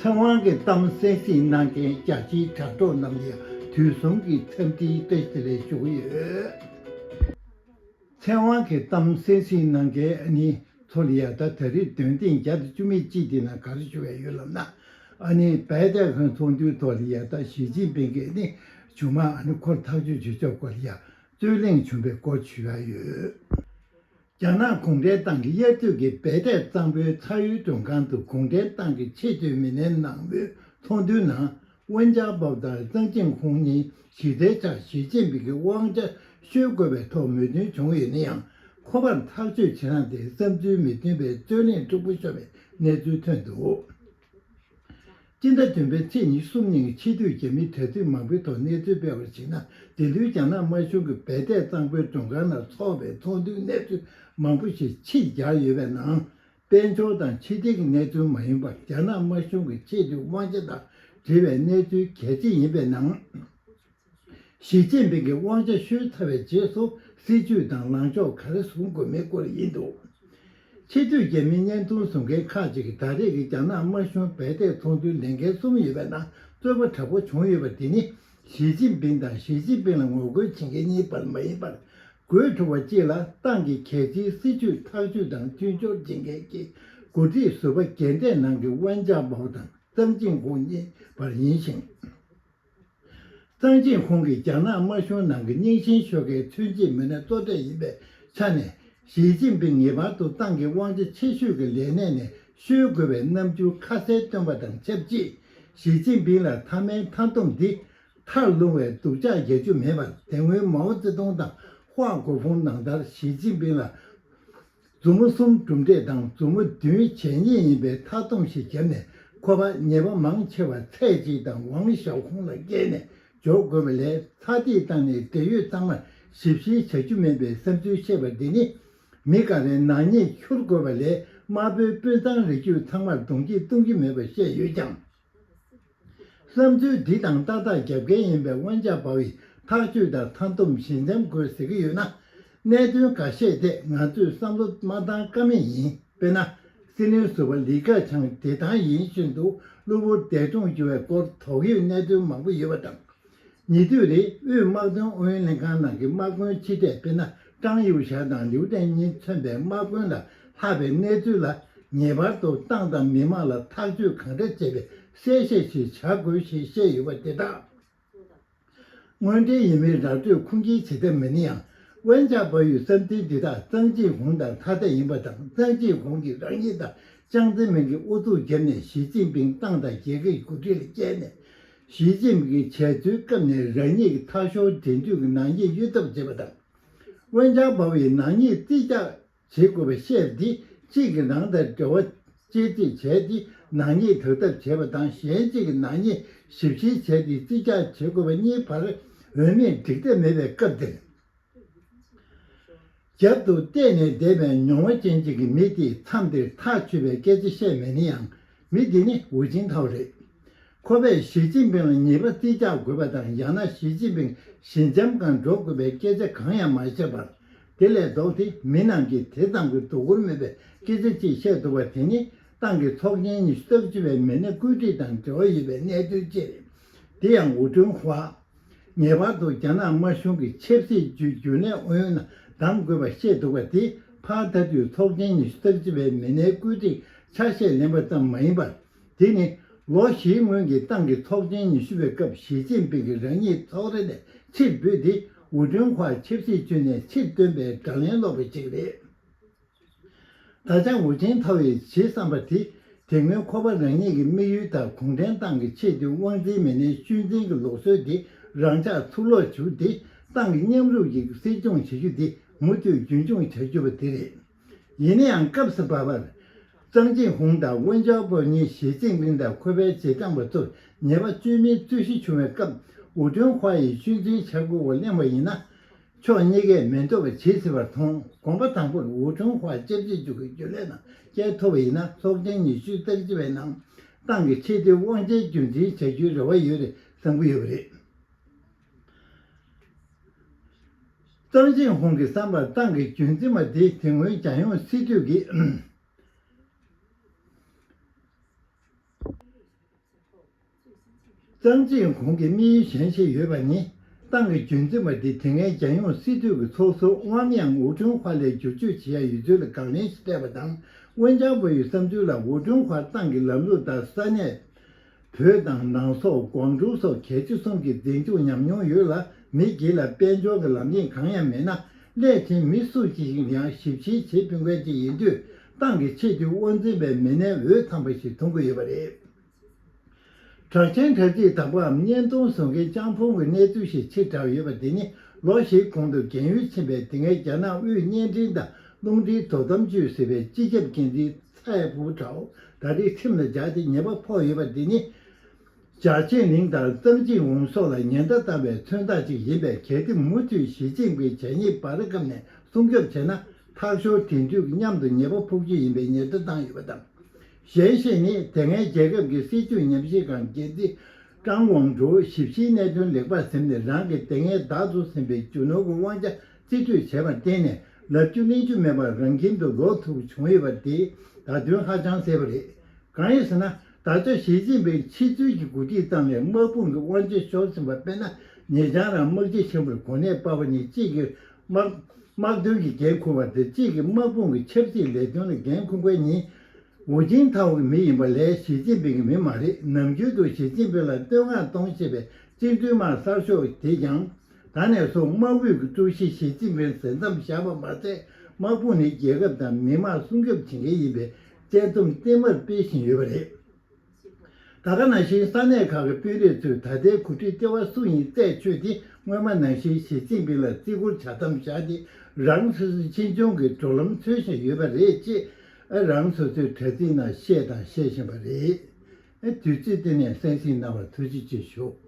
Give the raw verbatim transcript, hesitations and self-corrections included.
ཚེ་དབང་གི་གཏམ་གསན་གཟིགས་གནང་མཁན་རྒྱ་ཆེའི་དྲ་གྲོགས་རྣམས་ལ་ཡང་དུས་གསུམ་གྱི་འཚམས་འདྲིའི་བཀྲ་ཤིས་བདེ་ལེགས་ཞུ་གི་ཡོད། ཚེ་དབང་གི་གཏམ་གསན་གཟིགས་གནང་མཁན་ཨ་ནི་ཚོ་ལ་ཡ་ད་ད་རེས་འདོན་ཐེངས་བརྒྱ་དང་བཅུ་མེད་གཅིག་དེ་ནང་ག་རེ་ཞུ་བ་ཡོད་ལབ་ན། ཨ་ནི་བེ་ཏའེ་ཁང་ཚོགས་འདུའི་ཐོག་ལ་ཡ་ད་ཞི་ཅིན་ཕིང་གིས་ཨ་ནི་མཇུག་མ་ཨ་ནི་ཁོར་ཐག་གཅོད་བྱེད་ཕྱོགས་སྐོར་ལ་ཡ་རྩོད་གླེང་བྱུང་བའི་སྐོར་ཞུ་ཡ་ཡོད། རྒྱ་ནག་གུང་ཁྲན་ཏང་གི་དབྱར་དུས་ཀྱི་བེ་ཏའེ་གཙང་པོའི་ཚ་ཡུལ་མགྲོན་ཁང་དུ་གུང་ཁྲན་ཏང་གི་ཆེས་མཐོའི་མི་སྣའི་ནང་མོལ་ཚོགས་འདུའི་ནང་ཝུན་ཅཱ་པའོ་དང་ཙང་ཅིན་ཧུང་གཉིས་གཞི་རྩའི་ཆ་ཞི་ཅིན་ཕིང་གི་དབང་ཆ་ཤོར་དགོས་པའི་ཐོག་མོས་མཐུན་བྱུང་ཡོད་ན་ཡང་། ཁོ་པར་ཐག་གཅོད་བྱེད་སྟངས་དེ་བསམ་ཚུལ་མི་མཐུན་པའི་རྩོད་གླེང་འཁྲུག་པོ་ཤོར་བའི་གནས་ཚུལ་ཐོན་འདུག་སྤྱི་ཟླ་བདུན་པའི་ཚེས་ཉི་ཤུ་གསུམ་ཉིན་ཕྱི་སྡོད་རྒྱ་མིའི་དྲ་ཚིགས་མང་པོའི་ཐོག་གནས་ཚུལ་སྤེལ་བར་གཞིགས་ན། འདི་ལོའི་རྒྱ་ནག་དམར་གཞུང་གི་བེ་ཏའེ་གཙང་པོའི་མགྲོན་ཁང་ནང་འཚོགས་པའི་ཚོགས་འདུའི་གནས་ཚུལ་མང་པོ་ཞིག་ཕྱིར་གྱར་ཡོད་པའི་ནང་། དཔལ་འབྱོར་དང་ཕྱི་འབྲེལ་གྱི་གནས་ཚུལ་མ་ཡིན་པར། རྒྱ་ནག་དམར་གཞུང་གི་ཆེས་མཐོའི་དབང་ཆ་དང་འབྲེལ་བའི་གནས་ཚུལ་གལ་ཆེ་ཡིན་པའི་ནང་། ཞི་ཅིན་ཕིང་གི་དབང་ཆ་ཤོར་ཚར་བའི་རྗེས་སུ་སྲིད་ཇུས་དང་ལངས་ཕྱོགས་ག་རེ་བཟུང་དགོས་མིན་སྐོར་ཡིན་འདུག་ཕྱི་སྡོད་རྒྱ་མིའི་བརྙན་ཐུང་བཟོ་མཁན་ཁག་ཅིག་གིས་ད་རེས་ཀྱི་རྒྱ་ནག་དམར་གཞུང་བེ་ཏའེ་ཚོགས་འདུའི་ལས་འགན་གསུམ་ཡོད་པའི་ནང་རྩོད་པ་དྲག་པོ་བྱུང་ཡོད་པ་དེ་ནི། ཞི་ཅིན་ཕིང་དང་ཞི་ཅིན་ཕིང་ལ་ངོ་རྒོལ་བྱེད་མཁན་གཉིས་བར་མ་ཡིན་པར། དགོས་ཐུབ་པ་གཅིག་ལ་ཏང་གི་གལ་ཆེའི་སྲིད་ཇུས་ཐག་གཅོད་དང་མཐུན་སྦྱོར་བྱེད་མཁན་གྱི་འགོ་ཁྲིད་ཟུར་པ་རྒན་གྲས་ནང་གི་ཝན་ཅཱ་པའོ་དང་ཙང་ཅིན་ཧུང་གཉིས་བར་ཡིན་ཞིང་། ཙང་ཅིན་ཧུང་གིས་རྒྱ་ནག་དམར་གཞུང་ནང་གི་རྙིང་ཞེན་ཤོར་མཁན་མཚོན་བྱེད་མི་སྣ་གཙོ་གྲས་ཡིན་པའི་ཆ་ནས། ཞི་ཅིན་ཕིང་ངེས་པར་དུ་ཏང་གི་དབང་ཆ་ཆེ་ཤོས་ཀྱི་ལས་གནས་ནས་ཤོར་དགོས་པའི་རྣམ་འགྱུར་ཁ་གསལ་སྟོན་པ་དང་ཆབས་ཅིག་ཞི་ཅིན་ཕིང་ལ་མཐའ་མའི་མཐའ་སྡོམ་འདི་མཐར་ལྷུང་བའི་སྡུག་ཅག་རྒྱག་རྒྱུ་མེད་པར། དེ་སྔོན་མའོ་ཙེ་ཏུང་དང་ཧྭ་གོ་ཧྥུང་ནང་ལྟར་ཞི་ཅིན་ཕིང་ལ་མཛུབ་མོ་གསུམ་གྲུབ་འབྲས་དང་མཛུབ་མོ་བདུན་བྱས་ཉེས་ཡིན་པའི་མཐའ་སྡོམ་ཞིག་བརྒྱབ་ནས། ཁོ་པ་ཉེས་པ་མང་ཆེ་བ་ཚད་གཅིག་དང་ཝང་ཞའོ་ཧུང་ལ་བཀལ་ནས་འཇོག་དགོས་པ་ལས། ཚ་འདིས་བཏང་ནས་འབྲེལ་ཡོད་ཚང་མར་ཞིབ་བཤེར་བྱ་རྒྱུ་མིན་པའི་བསམ་ཚུལ་བཤད་པ་འདི་ནི། མི་འགའ་རེའི་ནག་ཉེས་འཁྱུར་དགོས་པ་ལས། དམར་པོའི་དཔོན་ཚང་རིགས་རྒྱུད་ཚང་མར་གདོང་གཅིག་གཏོང་རྒྱུ་མེད་པ་བཤད་ཡོད་ཀྱང་། བསམ་ཚུལ་འདི་དང་ཏག་ཏག་རྒྱབ་འགལ་ཡིན་པའི་ཝན་ཅཱ་པའོ་ཡིས་ཐག་གཅོད་དང་མཐའ་སྡོམ་ཞི་འཇམ་དགོས་ཟེར་གྱི་ཡོད་ན། གནད་དོན་འགའ་ཤས་ཐད་ང་ཚོས་བསམ་བློ་མ་བཏང་ཀ་མེད་ཡིན། དཔེར་ན། སྲིད་བློན་ཟུར་པ་ལི་ཁེ་ཆང་དེ་དང་ཡིན་བཞིན་དུ་གློ་བུར་འདས་གྲོངས་གྱུར་བའི་སྐོར་དོགས་ཡོད་གནད་དོན་མང་པོ་ཡོད་པ་དང་། ཉེ་དུས་རེད། དབུས་དམག་དོན་ཨུ་ཡོན་ལྷན་ཁང་ནང་གི་དམག་དཔོན་ཆེ་གྲས་དཔེར་ན། ཀྲང་ཡུའུ་ཞའོ་དང་ལིའུ་ཀྲེང་གཉིས་མཚོན་པའི་དམག་དཔོན་ལ་ལྷག་པའི་གནས་ཚུལ་ལ། ངེས་པར་དུ་ཏང་དང་མི་དམངས་ལ་ཐག་གཅོད་གང་འདྲ་བྱེད་པའི་གསལ་བཤད་ཞིག་བྱ་དགོས་ཞེས་བཤད་ཡོད་པ་དེ་དག་དངོས་འབྲེལ་ཡིན་མིན་ར་སྤྲོད་ཁུངས་སྐྱེལ་བྱེད་ཐབས་མེད་ན་ཡང་། ཝན་ཅཱ་པའོ་ཡི་བསམ་ཚུལ་འདི་དག་ཙང་ཅིན་ཧུང་དང་ཐ་དད་ཡིན་པ་དང་། ཙང་ཅིན་ཧུང་གིས་རང་ཉིད་དང་ཅང་ཙེ་མིན་གྱི་ཨུ་ཚུགས་བརྒྱབ་ནས་ཞི་ཅིན་ཕིང་ཏང་དང་རྒྱལ་ཁབ་ཀྱི་འགོ་ཁྲིད་ལ་བསྐྱལ་ནས། ཞི་ཅིན་ཕིང་གི་བྱས་ཚུལ་སྐབས་ནས་རང་ཉིད་ཀྱི་ཐག་ཤོར་འབྲེལ་མཐུད་ཀྱི་ནག་ཉེས་གཡོལ་ཐབས་བྱེད་པ་དང་། ཝན་ཅཱ་པའོ་ཡི་ནག་ཉེས་རྩིས་རྒྱག་བྱེད་དགོས་པ་བཤད་དེ། གཅིག་གིས་རང་དང་འབྲེལ་བ་གཅོད་རྩིས་བྱས་ཏེ་ནག་ཉེས་དག་ཐབས་བྱས་པ་དང་། གཞན་གཅིག་གིས་ནག་ཉེས་ཞིབ་བཤེར་བྱས་ཏེ་རྩིས་རྒྱག་བྱེད་དགོས་པ་གཉིས་བར་འོས་མེད་འགྲིག་ཐབས་མེད་པའི་སྐབས་འདིར། རྒྱབ་ཏུ་བལྟས་ནས་བསྡད་པའི་མྱོང་བ་ཅན་གཅིག་གི་མི་དེས་མཚམས་འདིར་ཐག་ཆོད་པའི་སྐད་ཆ་བཤད་མེད་ན་ཡང་། མི་འདི་ནི་ཧུ་ཅིན་ཐའོ་རེད། ཁོ་པས་ཞི་ཅིན་ཕིང་ལ་ཉེས་པ་རྩིས་རྒྱག་དགོས་པ་དང་། ཡང་ན་ཞི་ཅིན་ཕིང་ཞི་འཇམ་སྒང་འགྲོ་དགོས་པའི་སྐད་ཆ་གང་ཡང་མ་བཤད་པར། དེ་ལས་ལྡོག་སྟེ་མི་རྣམས་ཀྱིས་དེ་ཙམ་གྱི་སྡུག་སྒུར་མེད་པའི་སྐད་ཆ་ཅིག་བཤད་འདུག་པ་དེ་ནི་ཏང་གི་ཚོགས་ཆེན་ཉི་ཤུ་རྩ་གཅིག་པའི་མི་སྣའི་བཀོད་སྒྲིག་དང་འབྲེལ་བ་ཡོད་པའི་གནད་དོན་ཅིག་རེད། དེ་ཡང་ཝུ་ཀྲུང་ཧྭ། ངེས་པར་དུ་རྒྱ་ནག་དམར་གཞུང་གི་ཆབ་སྲིད་ཀྱི་རྒྱུན་ལས་ཨུ་ཡོན་ལ་གདམ་དགོས་པ་བཤད་འདུག་པ་དེ་ཕར་ལྟ་དུས་ཚོགས་ཆེན་ཉི་ཤུ་རྩ་གཅིག་པའི་མི་སྣའི་བཀོད་སྒྲིག་ཆ་ཤས་ལེན་པ་ཙམ་མ་ཡིན་པར། དེ་ནི་ལོ་བཞིའི་སྔོན་གྱི་ཏང་གི་ཚོགས་ཆེན་ཉི་ཤུ་པའི་སྐབས་ཞི་ཅིན་ཕིང་གིས་རང་ཉིད་ཚོགས་ར་ནས་ཕྱིར་འབུད་དེ། ཝུ་ཀྲུང་ཧྭ་ཆབ་སྲིད་ཅུས་ནས་ཕྱིར་བཏོན་པའི་དགག་ལན་སློག་པ་ཞིག་རེད། ད་ཆ་ཧུ་ཅིན་ཐའོ་ཡིས་བྱེད་བསམ་པ་དེ། དེ་སྔོན་ཁོ་པ་རང་ཉིད་ཀྱི་དམིགས་ཡུལ་ལྟར་གུང་ཁྲན་ཏང་གི་ཆེས་མཐོའི་དབང་འཛིན་མི་སྣའི་ཤུལ་འཛིན་གྱི་ལུགས་སྲོལ་དེ་རང་འཇགས་ཚུར་ལོག་བཅུག་སྟེ། ཏང་གི་མཉམ་རུབ་ཀྱིས་སྲིད་སྐྱོང་བྱེད་རྒྱུ་དེ་མུ་མཐུད་རྒྱུན་འཁྱོངས་བྱ་རྒྱུ་བ་དེ་རེད། ཡིན་ན་ཡང་སྐབས་སུ་བབས་པར། ཙང་ཅིན་ཧུང་དང་ཝུན་ཅའོ་པོ་གཉིས་ཞི་ཅིན་ཕིང་དང་ཁོ་པའི་རྗེས་འབྲང་པ་ཚོར་ཉེས་པ་བཅོས་མིན་རྩོད་གཞི་བྱུང་བའི་སྐབས། ཝུ་ཀྲུང་ཧྭ་ཡིས་ཤུལ་འཛིན་བྱ་དགོས་པ་གླེང་བ་ཡིན་ན། ཕྱོགས་གཉིས་ཀས་མི་འདོད་པ་བྱེད་སྲིད་པར་མཐོང་། དགོངས་པ་དང་པོར་ཝུ་ཀྲུང་ཧྭ་ཆབ་སྲིད་ཅུས་ཀྱི་རྒྱུན་ལས་ནང་བསྐྱལ་ཐུབ་པ་ཡིན་ན། ཚོགས་ཆེན་ཉི་ཤུ་རྩ་གཅིག་པའི་ནང་ཏང་གི་ཆེས་མཐོའི་དབང་ཆའི་རྒྱུན་འཛིན་བྱ་རྒྱུའི་རེ་བ་ཡོད་རེད་བསམ་གྱི་ཡོད་པ་རེད། ཙང་ཅིན་ཧུང་གི་བསམ་པར་ཏང་གི་རྒྱུན་འཛིན་པ་དེ་དེ་སྔོན་རྒྱལ་ཡོངས་སྲིད་གྲོས་ཀྱི། ཀྲང་ཅིན་ཧུང་གིས་དམིགས་ཡུལ་གཞན་ཞིག་ཡོད་པ་ནི། ཏང་གི་རྒྱུན་འཛིན་པ་འདི་དེ་སྔའི་རྒྱལ་ཡོངས་སྲིད་གྲོས་ཀྱི་ཚོགས་ཟུར་ཝང་དབྱང་ཝུའུ་ཀྲུང་ཧྭ་ལ་བསྒྱུར་བཅོས་བྱེད་ཡ་ཡོད་ཚུལ་ལ་དགག་ལན་ཞིག་སྤྲད་པ་དང་། ཝུན་ཅང་ཧུའེ་ཡི་བསམ་ཚུལ་ལ། ཝུའུ་ཀྲུང་ཧྭ་ཏང་གི་ལམ་ལུགས་ལྟར་ས་གནས་བོད་དང་ནང་སོག་ཀོང་ཀྲོའུ་སོགས་རྒྱལ་སྤྱི་གསུམ་གྱི་འཛིན་སྐྱོང་ཉམས་མྱོང་ཡོད་ལ། མི་སྒེར་ལ་དཔལ་འབྱོར་གྱི་ལམ་རིམ་གང་ཡང་མེད་ན། སླད་ཕྱིན་མི་སུ་ཞིག་ཡང་ཞིབ་བཤེར་བྱེད་ཕོད་མཁན་ཅིག་ཡིན་དུས། ཏང་གི་ཆེས་མཐོའི་དབང་འཛིན་པའི་མི་སྣའི་འོས་འཚམ་པ་ཞིག་མཐོང་གི་ཡོད་པ་རེད། གྲགས་ཅན་དྲ་ཚིགས་དང་པོའམ་བརྙན་ཐུང་བཟོ་མཁན་ལྕང་ཕུང་གི་གནས་ཚུལ་ཞིག་ཕྱིར་བསྒྲགས་ཡོད་པ་དེ་ནི། ལོ་བཞིའི་གོང་དུ་རྒན་ཡོལ་ཕྱིན་པའི་དེ་སྔའི་རྒྱ་ནག་དབུས་བརྙན་འཕྲིན་དང་རླུང་འཕྲིན་དོ་དམ་ཅུས་ཟེར་བའི་སྤྱི་ཁྱབ་འགན་འཛིན་ཚའེ་ཧྥུའུ་ཁྲའོ་ད་རེས་ཁྲིམས་ལ་སྦྱར་ཏེ་ཉེས་པ་ཕོག་ཡོད་པ་དེ་ནི། ཇའོ་ཆིན་ལིང་དང་ཙམ་ཅིང་ཝུང་སོགས་ལ་ཉེན་བརྡ་བཏང་བའི་མཚོན་རྟགས་ཅིག་ཡིན་པས། གལ་ཏེ་མུ་མཐུད་ཞི་ཅིན་ཕིང་ཇ་ཉིས་བར་སྐབས་ནས་སྲུང་སྐྱོབ་བྱས་ན། ཐག་ཞོར་དེང་དུས་མཉམ་དུ་ཉེས་པ་ཕོག་རྒྱུ་ཡིན་པའི་ཉེན་བརྡ་བཏང་ཡོད་པ་དང་། གཞན་ཞིག་ནི། དེ་སྔའི་རྒྱལ་ཁབ་ཀྱི་སྲིད་བྱུས་ཉམས་ཞིབ་ཁང་འགན་འཛིན་ཀྲང་ཝང་ཀྲོའུ་ཞིབ་བཤེར་གནད་དོན་ལེགས་པར་ཟིན་ནས། རང་གི་དེ་སྔའི་བདག་ཏུ་ཟིན་པའི་རྒྱུ་ནོར་གྱི་དབང་ཆ་རྩིས་སྤྲོད་བྱས་པར་བརྟེན་ནས། ལབ་རྒྱུ་གླེང་རྒྱུ་མེད་པར་རང་ཁྱིམ་དུ་ལོག་ཐུབ་བྱུང་ཡོད་པ་དེ་ད་དུང་ཧ་ཅང་གསལ་པོ་རེད། གང་ཡིན་ཟེར་ན། ད་ཆ་ཞི་ཅིན་ཕིང་ཕྱི་ཚུལ་གྱི་འགོ་ཁྲིད་ཙམ་ལས་དམག་དཔུང་གི་དབང་ཆ་ཤོར་ཟིན་པ། དཔེར་ན། ཉེ་ཆར་རང་དམག་སྤྱི་ཆེན་པོར་གོ་གནས་སྤར་བ་ནི། གཅིག་གིས་དམག་དམག་དོན་གྱི་འགན་འཁུར་བ་དང་། གཅིག་གིས་དམག་དཔུང་གི་ཆབ་སྲིད་ལས་དོན་ལ་འགན་འཁུར་མཁན་གཉིས། ཧུའུ་ཅིན་ཐའོ་གི་མི་ཡིན་པ་ལས་ཞི་ཅིན་ཕིང་གི་མི་མ་རེད། ནམ་རྒྱུན་དུ་ཞི་ཅིན་ཕིང་ལ་བསྟོད་བསྔགས་གཏོང་ཤེས་པའི་སྤྱི་འཐུས་དམངས་གསར་ཤོག་དེས་ཀྱང་། ད་ནས་བཟུང་དམག་ཨུད་ཀྱི་ཀྲུའུ་ཞི་ཞི་ཅིན་ཕིང་ཟིན་མཚམས་བཞག་པ་མ་ཟད། དམག་དཔུང་ནི་རྒྱལ་ཁབ་དང་མི་དམངས་སྲུང་སྐྱོབ་བྱེད་མཁན་ཡིན་པའི་དཔྱད་རྩོམ་ལྟད་མོར་སྤེལ་བཞིན་ཡོད་པ་རེད། ད་ག་ནང་བཞིན་ས་གནས་ཁག་གི་དཔོན་རིགས་ཚོས་ད་ལྟའི་འགོ་ཁྲིད་ལྟེ་བ་སུ་ཡིན་རྩད་ཆོད་དེ། སྔོན་མ་ནང་བཞིན་ཞི་ཅིན་ཕིང་ལ་བརྩི་བཀུར་བྱ་སྟངས་བཞག་སྟེ། རང་སོ་སོའི་ཕྱིས་འབྱུང་གི་འགྲོ་ལམ་འཚོལ་བཞིན་ཡོད་པ་རེད་ཅེས། ཨ། རང་སོ་སོའི་དྲ་ཚིགས་ནང་བཤད་དང་བཤད་བཞིན་པ་རེད། ཨ། དུས་ཚོད་དེ་ནས་གསན་གཟིགས་གནང་བར་ཐུགས་རྗེ་ཆེ་ཞུ།